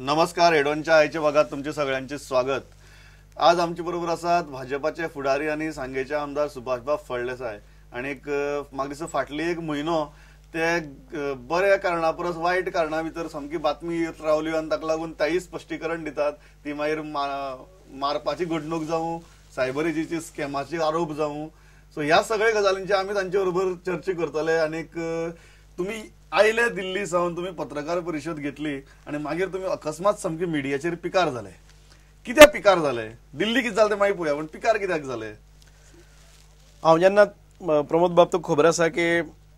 नमस्कार, हेडॉनच्या आयच्या भागात तुमचे सगळ्यांचे स्वागत. आज आमचे बरोबर आसात भाजपाचे फुडारी आनी सांगेचे आमदार सुभाषबाब फळदेसाय. आनी एक म्हाका दिसता फाटली एक म्हयनो ते बऱ्या कारणा परस वायट कारणा भितर सामकी बातमी येत रावली आनी ताका लागून ताई स्पश्टीकरण दितात. ती मागीर मारपाची घडणूक जावं, सायबरीची स्कॅमाचे आरोप जावं, सो ह्या सगळ्या गजालींचे आमी तांचे बरोबर चर्चा करतले. आनीक तुमी आयले दिल्ली सावन तुमी पत्रकार परिशद घेतली आनी मागीर तुमी अकस्मात सामकी मिडियाचेर पिकार जाले. कित्याक पिकार जाले? दिल्ली कितें जालें तें मागीर पळोवया, पूण पिकार कित्याक जाले? हांव जेन्ना प्रमोद बाब तुका खबर आसा की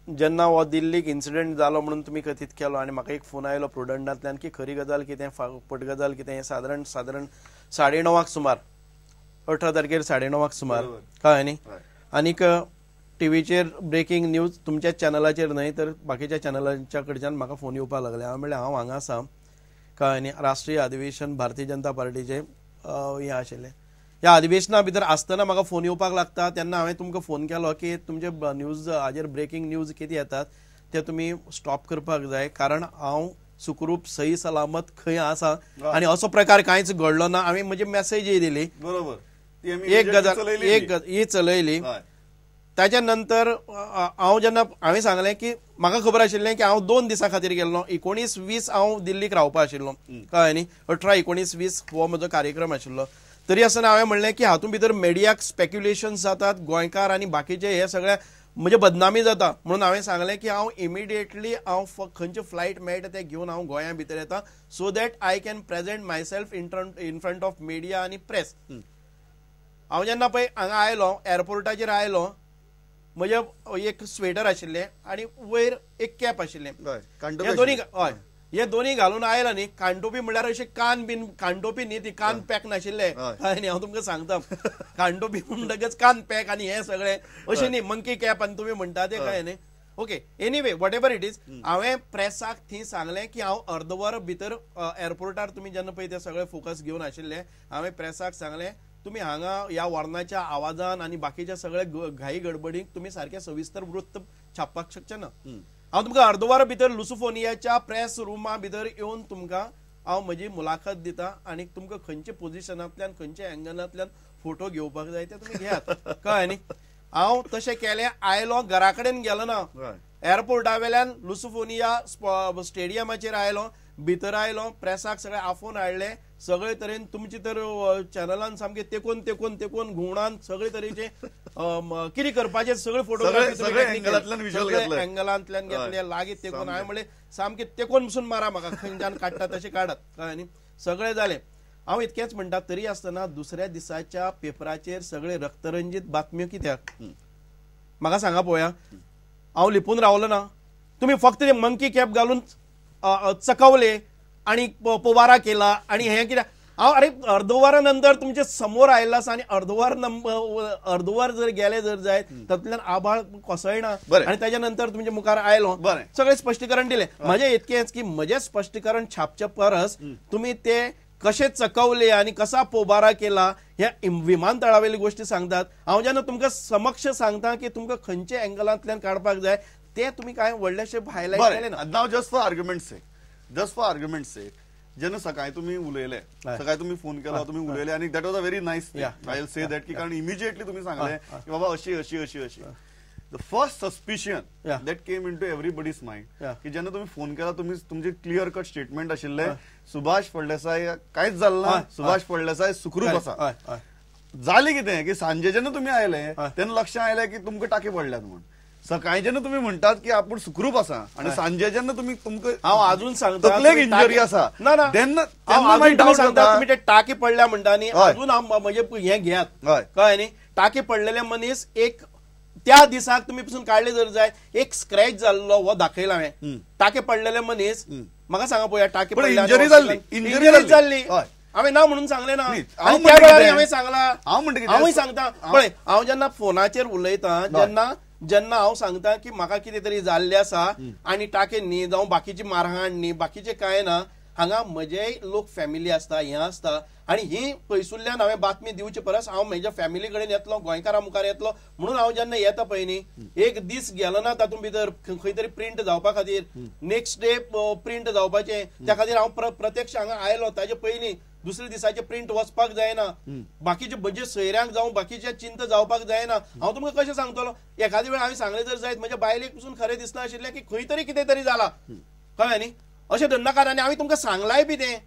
जेन्ना हो दिल्लीक इन्सिडंट जालो म्हणून तुमी कथीत केलो आनी म्हाका एक फोन आयलो प्रुडंटांतल्यान की खरी गजाल कितें, फट गजाल कितें. हें सादारण सादारण 9:30 सुमार, 18 तारखेर 9:30 सुमार, कळ्ळें न्ही. आनीक टीव्हीचेर ब्रेकिंग न्यूज तुमच्या चॅनलाचेर न्हय तर बाकीच्या चॅनलांच्या कडच्यान म्हाका फोन येवपाक लागले. हांवें म्हणलें हांव हांगा आसा, कळ्ळें न्ही. राष्ट्रीय अधिवेशन भारतीय जनता पार्टीचें हें आशिल्लें. ह्या अधिवेशना भितर आसतना म्हाका फोन येवपाक लागता तेन्ना हांवें तुमकां फोन केलो की तुमचे न्यूज हाजेर ब्रेकिंग न्यूज कितें येतात ते तुमी स्टॉप करपाक जाय, कारण हांव सुखरूप सही सलामत खंय आसा आनी असो प्रकार कांयच घडलो ना. हांवें म्हजी मॅसेजय दिली, बरोबर. एक गजाल एक ही चलयली. ताच्या नंतर हांव जेन्ना हांवें सांगलें की म्हाका खबर आशिल्लें की हांव 2 दिसां खातीर गेल्लो, 19-20 हांव दिल्लीक रावपा आशिल्लो, कळ्ळें न्ही. 18, 19, 20 हो म्हजो कार्यक्रम आशिल्लो. तरी आसतना हांवें म्हणलें की हातूंत भितर मिडियाक स्पेक्युलेशन्स जातात, गोंयकार आनी बाकीचे हे सगळे म्हणजे बदनामी जाता, म्हणून हांवें सांगलें की हांव इमिडिएटली हांव खंयचे फ्लायट मेळटा ते घेवन हांव गोंया भितर येता, so that I can present myself in front of media आनी प्रेस. हांव जेन्ना पळय हांगा आयलो, एअरपोर्टाचेर आयलो, म्हजे एक स्वेटर आशिल्लें आनी वयर एक कॅप आशिल्लें, हे दोनी हय हे दोनी घालून आयला न्ही. कानटोपी म्हणल्यार अशें कान बीन कानटोपी न्ही, ती कान पॅक नाशिल्ले, न्ही. हांव तुमकां सांगता, कानटोपी म्हणटकच कान पॅक आनी हे सगळें अशें न्ही, मंकी कॅप आनी तुमी म्हणटा तें काय न्ही. Okay, anyway whatever it is, हांवें प्रेसाक थंय सांगलें की हांव अर्द वर भितर एअरपोर्टार तुमी जेन्ना पळय ते सगळे फोकस घेवन आशिल्ले, हांवें प्रेसाक सांगलें तुमी हांगा ह्या वॉर्नाच्या आवाजान आनी बाकीच्या सगळे घाई गडबडीक तुमी सारकें सविस्तर वृत्त छापपाक शकचे ना. हांव तुमकां अर्द वर भितर लुसोफोनियाच्या प्रेस रुमा भितर येवन तुमकां हांव म्हजी मुलाखत दिता आनी तुमकां खंयच्या पोजिशनांतल्यान खंयच्या एंगलांतल्यान फोटो घेवपाक जाय ते तुमी घेयात, कळ्ळें न्ही. हांव तशें केलें, आयलो, घरा कडेन गेलो ना, एअरपोर्टा वेल्यान लुसोफोनिया स्टेडियमाचेर आयलो, भितर आयलो, प्रेसाक सगळे आफोवन हाडले, सगळे तरेन तुमची तर चॅनलान सामके तेकोन तेकोन तेकोन घुंवडान सगळे तरेचे कितें करपाचे सगळे फोटोग्राफी एंगलांतल्यान घेतले, लागीं तेकोन. हांवें म्हणलें सामके तेकोन पसून मारा म्हाका, खंयच्यान काडटा तशें काडात, कळ्ळें न्ही. सगळें जालें. हांव इतकेंच म्हणटा, तरी आसतना दुसऱ्या दिसाच्या पेपराचेर सगळे रक्तरंजीत बातम्यो कित्याक म्हाका सांगा पळोवया. हांव लिपून रावलो ना, तुमी फक्त ते मंकी कॅप घालून चकवले आनी पोवारा केला आनी हें कितें. हांव अरे अर्दवरा नंतर तुमचे समोर आयिल्लो आसा आनी अर्दवर जर गेले जर जायत तातूंतल्यान आभाळ कोसळना आनी ताच्या नंतर तुमच्या मुखार आयलो, सगळें स्पश्टीकरण दिलें. म्हजें इतकेंच की म्हजें स्पश्टीकरण छापचे परस तुमी ते कशें चकवले आनी कसा पोबारा केला ह्या विमानतळावेली गोश्टी सांगतात. हांव जेन्ना तुमकां समक्ष सांगता की तुमकां खंयच्या एंगलांतल्यान काडपाक जाय ते तुमी कांय व्हडलेशे हायलायट केलें ना. Now just for argument sake, just for argument sake, जेन्ना सकाळी तुमी उलयले, सकाळी तुमी फोन केलो, तुमी उलयले आनी that was a very nice thing, I will say that, की कारण इमिजिएटली तुमी सांगलें की बाबा अशी अशी अशी अशी. The first suspicion that came into everybody's mind की जेन्ना तुमी फोन केला, तुमी तुमचे क्लियर कट स्टेटमेंट आशिल्लें, सुभाष फळदेसाय कांयच जालें ना, सुभाष फळदेसाय सुखरूप आसा. जालें कितें की सांजे जेन्ना तुमी आयले तेन्ना लक्षांत आयलें की तुमकां टाके पडल्यात म्हूण. सकाळी जेन्ना तुमी म्हणटात की आपूण सुखरूप आसा आनी सांजे जेन्ना तुमी तुमकां हांव अजून सांगता तकलेक इंजरी आसा ना, तेन्ना सांगता तुमी ते टाके पडल्या म्हणटा न्ही, अजून हांव म्हजें हें घेयात, कळ्ळें न्ही. टाके पडलेले मनीस एक त्या दिसाक तुमी पसून काडले जर जाय एक स्क्रॅच जाल्लो हो दाखयला हांवें. टाके पडलेले मनीस म्हाका सांगा पळोवया, टाके पडले इंजरी जाल्ली, इंजरी जाल्ली हांवें ना म्हणून सांगलें ना. त्या वेळार हांवें सांगलां, हांवूय सांगता पळय, हांव जेन्ना फोनाचेर उलयता जेन्ना जेन्ना हांव सांगता की म्हाका कितें तरी जाल्लें आसा आनी टाके न्ही जावं बाकीची मारहाण न्ही बाकीचें कांय ना, हांगा म्हजे लोक फॅमिली आसता, हें आसता आनी ही पयसुल्ल्यान हांवें बातमी दिवचे परस हांव म्हज्या फॅमिली कडेन येतलो, गोंयकारां मुखार येतलो म्हणून हांव जेन्ना येता पळय न्ही, एक दीस गेलो ना तातूंत भितर खंय तरी प्रिंट जावपा खातीर, नेक्स्ट डे प्रिंट जावपाचें, त्या खातीर हांव प्रत्यक्ष हांगा आयलो. ताजे पयलीं दुसऱ्या दिसाचे प्रिंट वचपाक जायना, बाकीचे म्हजे सोयऱ्यांक जावं बाकीचे चिंता जावपाक जायना. हांव तुमकां कशें सांगतलो? एखादी वेळ हांवें सांगलें जर जायत, म्हज्या बायलेक पसून खरें दिसनाशिल्लें की खंय तरी कितें तरी जालां, कळ्ळें न्ही? अशें धरनाकात. आनी हांवें तुमकां सांगलाय बी तें,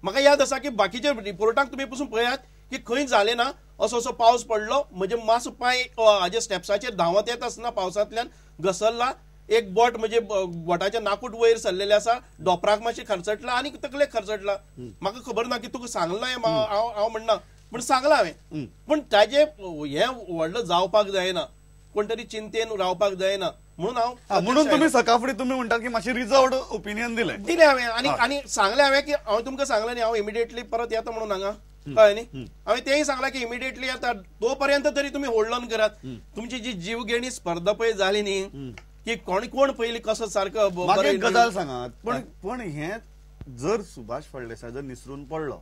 म्हाका याद आसा की बाकीच्या रिपोर्टांक तुमी पसून पळयात की खंय जालें ना, असो असो पावस पडलो, म्हजे मातसो पांय हाजे स्टेप्साचेर धांवत येत आसतना पावसांतल्यान घसरला, एक बोट म्हणजे बोटाचें नाकूट वयर सरलेलें आसा, डोपराक मातशें खरचटला आनी तकलेक खरचटला. म्हाका खबर ना की तुका सांगलां हांव, हांव म्हणना पूण सांगलां हांवें. पूण ताजें हें व्हडलो जावपाक जायना, कोण तरी चिंतेन रावपाक जायना म्हणून हांव, म्हणून तुमी सकाळफुडें तुमी म्हणटात की मातशें रिजर्वड ओपिनियन दिलें दिलें हांवें. आनी आनी सांगलें हांवें की हांवें तुमकां सांगलें न्ही हांव इमिडिएटली परत येता म्हणून हांगा, कळ्ळें न्ही? हांवें तेंय सांगलां की इमिडिएटली येता, तो पर्यंत तरी तुमी होल्ड ऑन करात. तुमची जी जीवघेणी स्पर्धा पळय जाली न्ही की कोण कोण पयलीं कसो सारको. म्हाका एक गजाल सांगात, पण पण हें जर सुभाष फळदेसाय जर निसरून पडलो,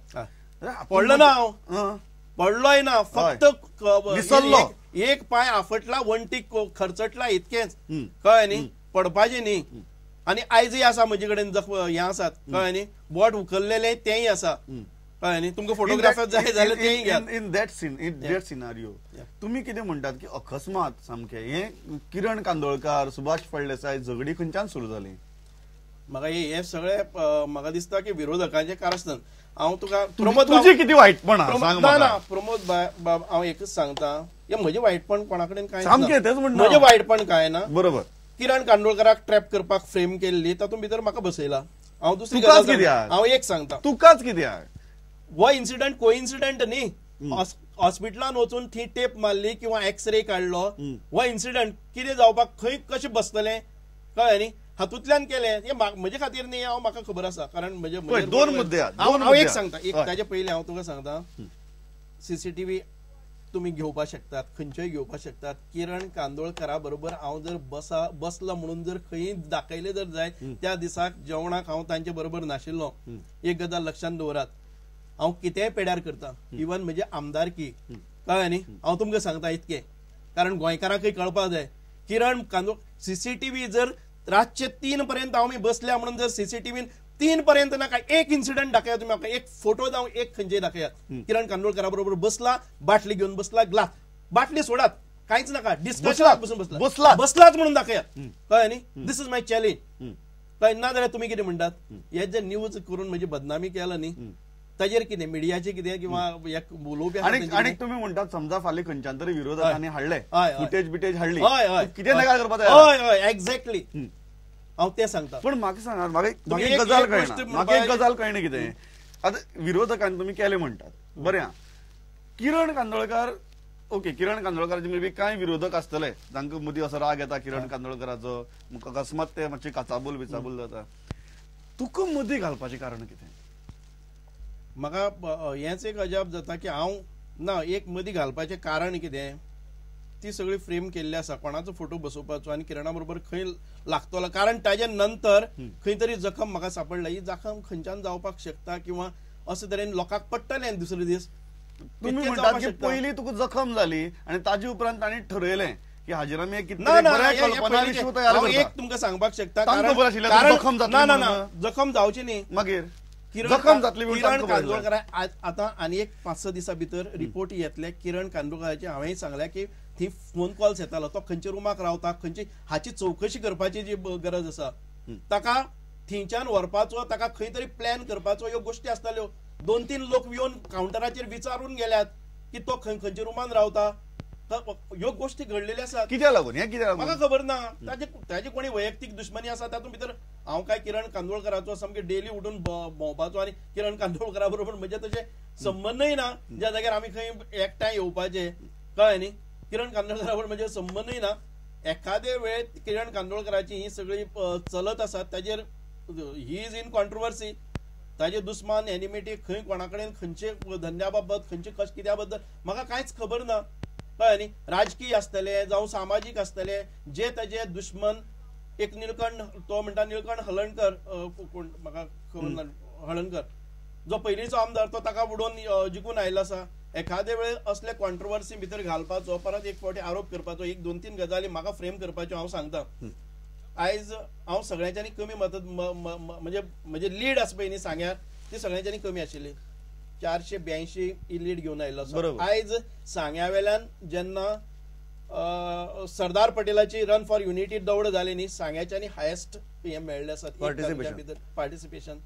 पडलो ना हांव, पडलोय ना, फक्त एक पांय आफटला, वणटीक खर्चटला, इतकेंच, कळ्ळें न्ही? पडपाचें न्ही. आनी आयजय आसा म्हजे कडेन जखम हें आसात, कळ्ळें न्ही? बोट उखल्लेलें तेंय आसा, कळ्ळें न्ही? तुमकां फोटोग्राफर जाय जाल्यार तेंय घेयात. इन that scenario तुमी कितें म्हणटात की अकस्मात सामकें हें किरण कांदोळकार सुभाष फळदेसाय झगडी खंयच्यान सुरू जाली? म्हाका हें सगळें म्हाका दिसता की विरोधकांचें कारस्थान. हांव तुका प्रमोद कितें वायटपण ना ना प्रमोद बाब हांव एकच सांगता, हें म्हजें वायटपण कोणा कडेन कांय सामकें म्हजें वायटपण कांय ना, बरोबर. किरण कांदोळकराक ट्रॅप करपाक फ्रेम केल्ली, तातूंत भितर म्हाका बसयला. हांव दुसरी गजाल हांव एक सांगता, तुकाच कित्याक हो इन्सिडंट कोइन्सिडंट न्ही. हॉस्पिटलान वचून थंय टेप मारली किंवा एक्सरे काडलो, हो इन्सिडंट कितें जावपाक खंय कशें बसतलें, कळ्ळें न्ही? हातूंतल्यान केलें हें म्हजे खातीर न्ही, हांव म्हाका खबर आसा. कारण म्हजे दोन मुद्दे हांव एक सांगता, एक ताजे पयलीं हांव तुका सांगता, सीसीटीव्ही तुमी घेवपाक शकतात, खंयच्योय घेवपाक शकतात. किरण कांदोळकरा बरोबर हांव जर बसला म्हणून जर खंय दाखयलें जर जायत, त्या दिसाक जेवणाक हांव तांचे बरोबर नाशिल्लो. एक गजाल लक्षांत दवरात, हांव कितेंय पेड्यार करता, इवन म्हजे आमदारकी, कळ्ळें न्ही? हांव तुमकां सांगता इतकें, कारण गोंयकारांकय कळपाक जाय. किरण कांदोळ सीसीटीव्ही जर रातचे 3 पर्यंत हांव बसल्या म्हणून जर सीसीटीव्हीन 3 पर्यंत ना काय एक इन्सिडंट दाखयात तुमी म्हाका, एक फोटो जावं एक खंयचेय दाखयात, किरण कांदोळकरा बरोबर बसला, बाटली घेवन बसला, ग्लास बाटली सोडात, कांयच नाका, डिस्कशनाक बसून बसला, बसलाच म्हणून दाखयात, कळ्ळें न्ही? This is my challenge. कळ्ळें ना जाल्यार तुमी कितें म्हणटात, हे जे न्यूज करून म्हजी बदनामी केला न्ही, ताजेर कितें मिडियाचें कितें किंवा उलोवपी. आनी तुमी म्हणटात समजा फाल्यां खंयच्यान तरी विरोधकांनी हाडले फुटेज बिटेज हाडली, कितें नकार करपाक जाय. हय हय एक्झॅक्टली, हांव तें सांगता. पूण म्हाका सांगात, म्हाका एक गजाल कळना, म्हाका एक गजाल कळना कितें आतां विरोधकांनी तुमी केलें म्हणटात, बरें आहा. किरण Kandolkar okay, Kiran कांदोळकाराचे may be कांय विरोधक आसतले जांकां मदीं असो राग येता किरण कांदोळकाराचो, अकस्मात ते मातशे काचाबूल बिचाबूल जाता. तुका मदीं घालपाचें कारण कितें? म्हाका हेंच एक अजाप जाता की हांव ना एक मदीं घालपाचें कारण कितें, ती सगळी फ्रेम केल्ली आसा, कोणाचो फोटो बसोवपाचो आनी किरणा बरोबर खंय लागतलो, कारण ताजे नंतर खंय तरी जखम म्हाका सापडला. ही जखम खंयच्यान जावपाक शकता किंवा अशे तरेन लोकांक पडटलें दुसरे दीस. तुमी म्हणटात की पयलीं तुका जखम जाली आनी ताजे उपरांत तांणी ठरयलें की हाजेर आमी एक एक तुमकां सांगपाक शकता, ना ना ना जखम जावची न्ही, मागीर किरण कांदोळकर आतां आनी एक 5-6 दिसां भितर रिपोर्ट येतले. किरण कांदोळकराचे हांवें सांगलें की थंय फोन कॉल्स येतालो, तो खंयच्या रुमाक रावता, खंयची हाची चवकशी करपाची जी गरज आसा, ताका थंयच्यान व्हरपाचो, ताका खंय तरी प्लॅन करपाचो, ह्यो गोश्टी आसताल्यो. 2-3 लोक येवन कावंटराचेर विचारून गेल्यात की तो खंय खंयच्या रुमान रावता, ह्यो गोश्टी घडलेल्यो आसात. कित्याक लागून हें कित्याक लागून म्हाका खबर ना. ताजे कोणी वैयक्तीक दुश्मनी आसा तातूंत भितर हांव काय किरण कांदोळकराचो सामकें डेली उठून भोंवपाचो आनी किरण कांदोळकरा बरोबर म्हजे तशे संबंदय ना, ज्या जाग्यार आमी खंय एकठांय येवपाचे, कळ्ळें न्ही? किरण कांदोळकरा बरोबर म्हजे संबंदय ना. एखादे वेळ किरण कांदोळकराची ही सगळी चलत आसा ताजेर he is in controversy, ताजे दुस्मान एनिमिटी खंय कोणा कडेन खंयचे धंद्या बाबत खंयचे कश कित्या बद्दल म्हाका कांयच खबर ना, कळ्ळें न्ही? राजकीय आसतले जावं सामाजीक आसतले, जे ताजे दुश्मन एक निळकंठ, तो म्हणटा निळकंठ हळणकर, कोण म्हाका खबर ना, हळणकर जो पयलींचो आमदार तो ताका उडोवन जिखून आयिल्लो आसा. एखादे वेळ असले कॉन्ट्रोवर्सी भितर घालपाचो, परत एक फावटी आरोप करपाचो, एक दोन तीन गजाली म्हाका फ्रेम करपाच्यो. हांव सांगता आयज हांव सगळ्यांच्यानी कमी मत म्हणजे म्हणजे लीड आसा पळय न्ही सांग्यार ती सगळ्यांच्यानी कमी आशिल्ली, 482 ही लीड घेवन आयिल्लो आसा. आयज सांग्या वेल्यान जेन्ना सरदार पटेलाची रन फॉर युनिटी दौड जाली न्ही, सांग्याच्यानी हायेस्ट हे मेळ्ळे आसा पार्टिसिपेशन.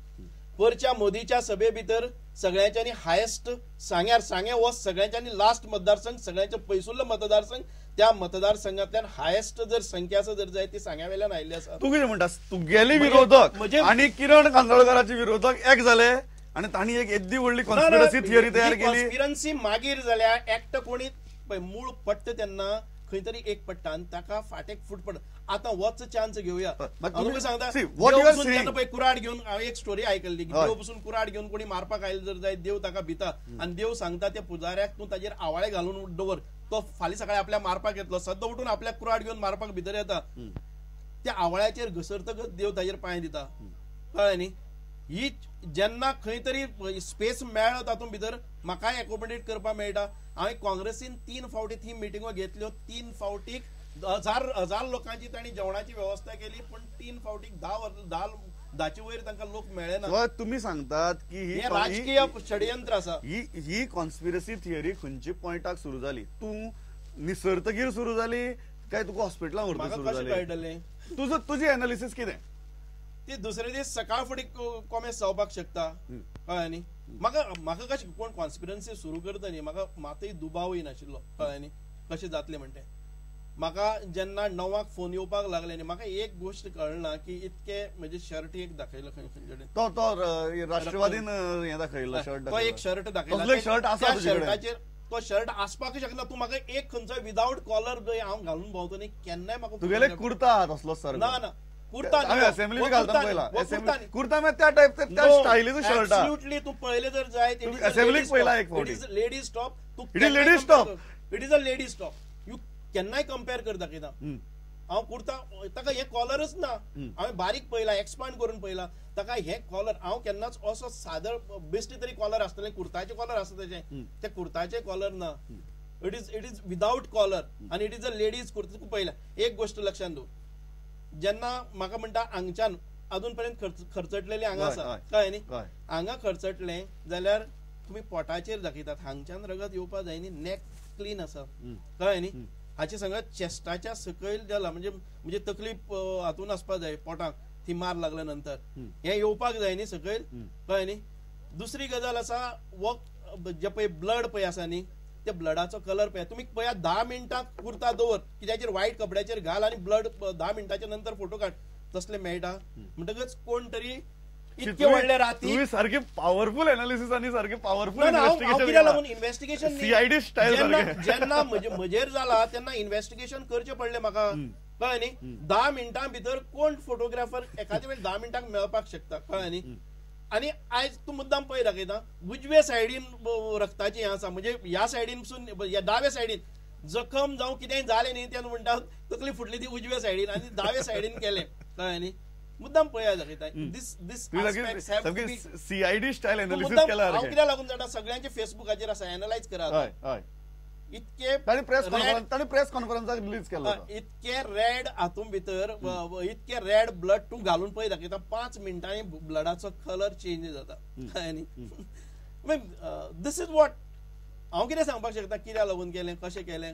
परच्या मोदीच्या सभे भितर सगळ्यांच्यानी हायेस्ट सांग्यार, सांगे हो सगळ्यांच्यानी लास्ट मतदारसंघ, सगळ्यांचे पयसुल्लो मतदारसंघ, त्या मतदारसंघातल्यान हायेस्ट जर संख्या आसा जर जाय ती सांग्या वेल्यान आयिल्ली आसा. तूं कितें म्हणटा, तुगेले विरोधक आनी किरण कांदोळकराचे विरोधक एक जाले आनी तांणी एक येद्दी व्हडली कॉन्स्पिरसी थियरी तयार केली. कॉन्स्पिरन्सी मागीर जाल्या, एकटो कोणी मूळ पडटा तेन्ना खंय तरी एक पडटा आनी ताका फाटेक फूट पडटा. आतां वच चान्स घेवया, सांगता पळय कुराड घेवन, हांवें एक स्टोरी आयकल्ली, देव पसून कुराड घेवन कोणी मारपाक आयले जर जाय देव ताका भिता आनी देव सांगता त्या पुजाऱ्याक तूं ताजेर आवाळे घालून दवर, तो फाल्यां सकाळी आपल्याक मारपाक येतलो. सद्दां उठून आपल्याक कुराड घेवन मारपाक भितर येता, त्या आवाळ्याचेर घसरतकच देव ताजेर पांय दिता. कळ्ळें न्ही? ही जेन्ना खंय तरी स्पेस मेळ्ळो तातूंत भितर म्हाकाय एकोमोडेट करपाक मेळटा. हांवें काँग्रेसीन 3 फावटी 3 मिटिंगो घेतल्यो, 3 फावटीक हजार हजार लोकांची तांणी जेवणाची वेवस्था केली, पण 3 फावटीक 10 वयर तांकां लोक मेळ्ळे ना. तुमी सांगतात की ही राजकीय षडयंत्र आसा. ही कॉन्स्पिरसी थियरी खंयच्या पॉयंटाक सुरू जाली? तूं निसरतगीर सुरू जाली काय तुका हॉस्पिटलान व्हरता सुरू जाली? कळटलें तुजो, तुजी एनालिसीस कितें? ती दुसरे दीस सकाळ फुडें कॉमेस जावपाक शकता. कळ्ळें न्ही? म्हाका म्हाका कशें कोण कॉन्स्पिरन्सी सुरू करता न्ही, म्हाका मातय दुबावूय नाशिल्लो. कळ्ळें न्ही कशें जातलें म्हणटे. म्हाका जेन्ना 9 फोन येवपाक लागले न्ही, म्हाका एक गोश्ट कळना की इतके म्हणजे शर्ट एक दाखयलो खंय खंय कडेन, तो तो राष्ट्रवादीन हें दाखयलो शर्ट, तो एक शर्ट दाखयलो, शर्ट आसा शर्टाचेर तो शर्ट आसपाक शकना. तूं म्हाका एक खंयचोय विदावट कॉलर हांव घालून भोंवतो न्ही केन्नाय. म्हाका तुगेले कुर्ता तसलो सर ना ना कुर्ता असेंब्ली घालता पयला कुर्ता में त्या टाइप त्या स्टायलीचो शर्ट. एब्सोल्युटली तू पळयले जर जाय असेंब्लीक पयला एक फावटी. It is ladies top, तू it is ladies top, it is a ladies top. You केन्नाय कंपेर कर दाखयता. हांव कुर्ता ताका हे कॉलरच ना, हांवें बारीक पळयला, एक्सपांड करून पळयला, ताका हे कॉलर हांव केन्नाच असो सादर बेश्टे तरी कॉलर आसतले, कुर्ताचे कॉलर आसता तेजे, ते कुर्ताचे कॉलर ना. It is it is without collar आनी it is a ladies kurta. तुका पळयला एक गोश्ट लक्षांत दवर, जेन्ना म्हाका म्हणटा हांगच्यान अजून पर्यंत खर्चटलेले हांगा आसा, कळ्ळें न्ही, हांगा खर्चटलें जाल्यार तुमी पोटाचेर दाखयतात, हांगच्यान रगत येवपा जाय न्ही, नेक क्लीन आसा, कळ्ळें न्ही. हाचे संगत चेस्टाच्या सकयल जाला म्हणजे म्हणजे तकली हातून आसपा जाय, पोटाक ती मार लागल्या नंतर हें येवपाक जाय न्ही सकयल, कळ्ळें न्ही. दुसरी गजाल आसा, वक जे पळय ब्लड पळय आसा न्ही, त्या ब्लडाचो कलर पळय तुमी पळया, 10 मिनटां कुर्ता दवर कित्याचेर वायट कपड्याचेर घाल आनी ब्लड 10 मिनटाच्या नंतर फोटो काड, तसले मेळटा. म्हणटकच कोण तरी इतके व्हडले राती सारखे पावरफुल एनालिसिस आनी सारखे पावरफुल कित्याक लागून इन्व्हेस्टिगेशन सीआयडी स्टायल जेन्ना म्हजेर जाला तेन्ना इन्व्हेस्टिगेशन करचें पडलें म्हाका, कळ्ळें न्ही. 10 मिनटां भितर कोण फोटोग्राफर एखादे वेळ 10 मिनटांक मेळपाक शकता, कळ्ळें न्ही. आनी आयज तूं मुद्दाम पळय दाखयता, उजवे सायडीन रक्ताचें हें आसा, म्हणजे ह्या सायडीन पसून दाव्या सायडीन जखम जावं कितेंय जालें न्ही, तेन्ना म्हणटा तकली फुटली ती उजव्या सायडीन आनी दाव्या सायडीन केलें, कळ्ळें न्ही. मुद्दाम पळया दाखयता this this CID style analysis केला. हांव कित्याक लागून जाणा, सगळ्यांचे फेसबुकाचेर आसा, एनालायज करात. इतके तांणी प्रेस कॉन्फरन्साक रिलीज केलो, इतके रेड हातून भितर इतके रेड ब्लड तूं घालून पळय दाखयता, 5 मिनटांनी ब्लडाचो कलर चेंज जाता, न्ही. This is what हांव कितें सांगपाक शकता, कित्याक लागून केलें, कशें केलें.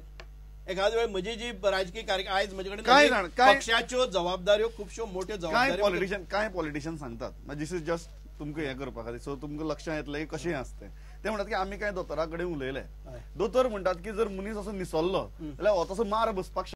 एखाद वेळ म्हजी जी राजकीय कार्य आयज म्हजे कडेन पक्षाच्यो जबाबदाऱ्यो खुबश्यो मोट्यो जबाबदाऱ्यो. कांय पॉलिटिशियन सांगतात, this is just तुमकां हें करपा खातीर, सो तुमकां लक्षांत येतलें कशें आसता तें. ते म्हणटात की आमी कांय दोतोरा कडेन उलयले, दोतोर म्हणटात की जर मनीस असो निसरलो जाल्यार हो तसो मार बसपाक